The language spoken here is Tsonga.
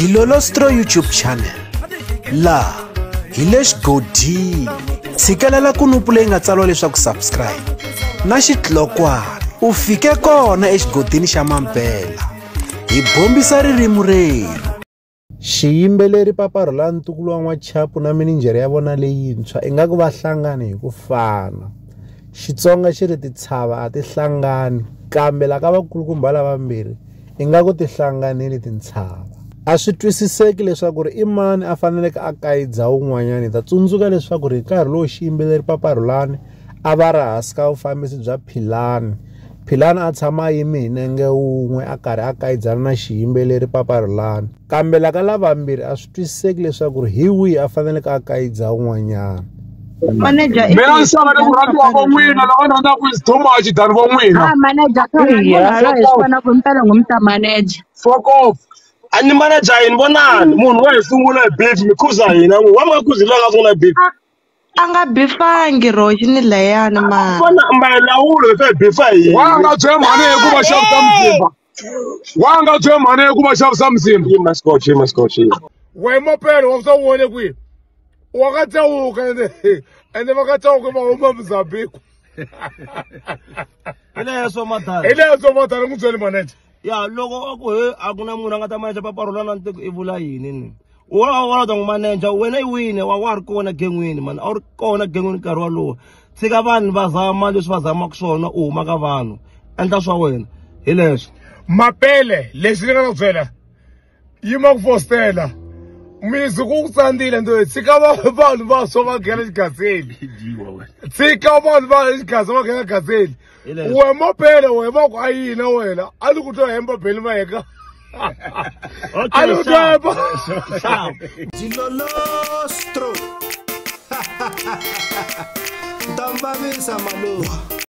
Dilolostro YouTube channel. Laha hi le xigodini. Tshikelela kunupu leyi nga tsariwa leswaku subscribe na xitlokwana u fike kona exigodini xa mampela. Hi bombisa ririmi rerhu. Xiyimbeleri Papa Rhulani ntukulu wa N'wachapu na mininjhere ya vona leyintshwa ingaku va hlangane hi ku fana. Xitsonga xi ri tintshava a ti hlangani kambe la ka vakulukumba lavambirhi ingaku ti hlanganile tintshava. A swi twisiseki leswaku ri i mani a faneleke a kayidza wun'wanyana. Hi ta tsundzuka leswaku ri hi nkarhi lowu xiyimbeleri Papa Rhulani a va ri hansi ka vufambisi bya Philani. Philani a tshama a yime hi nenge wun'we a karhi a kayidzana na xiyimbeleri Papa Rhulani. Kambe la ka lavambirhi a swi twisiseki leswaku ri hi wihi a faneleke a kayidza wun'wanyana. Manager i Mina ni xava ni ku rhandziwa vo n'wina lava ni rhandzaka is too much than vo n'wina. Ah, manager kha Eya. munhu loyi hi swi vona ku impela ngumta manager. Fuck off. A ni manager yini vonani munhu wa hi sungula hi beef mi khuza hina n'wi wa mi nga khuzi loyi a nga sungula hi beef. A nga bifangi Roxy ni layani mara. Fana ma hi lawulo hi fa hi beefa hi Wa yini. nga bye mhani hi ku va xavisa muzimba. Wa nga bye mhani hi ku va xavisa muzimba. Yima scotch, yima scotch. Yima. Wena mapele wa swa vone kwihi? Wa ka Chauke ende ende va ka Chauke va huma Mozambique. Hi leswo madala. Hi leswo madala n'wi byeli manager. Ya loko a ku he a ku na munhu a nga ta manager Papa Rhulani a ni tiku i vula yini ni. Wa wa ta n'wi manager wena i wini wa ha ri kona gengwini mani a wu ri kona gengwini nkarhi wolowo. Tshika vanhu va zama leswi va zamaka swona u huma ka vanhu. Endla swa wena. Hi leswo. Mapele lexi ni nga ta ku byela yima ku fostela mizi ku ku tsandzile ndo tshika vanhu va swo va nghena xigazeli tshika vanhu va xigazeli va nghena gazeli we mapele we va ku a yina wena a ni ku twa hemba beli maheka a ni ku twa hemba. Dilolostro. Ntambavisa malume.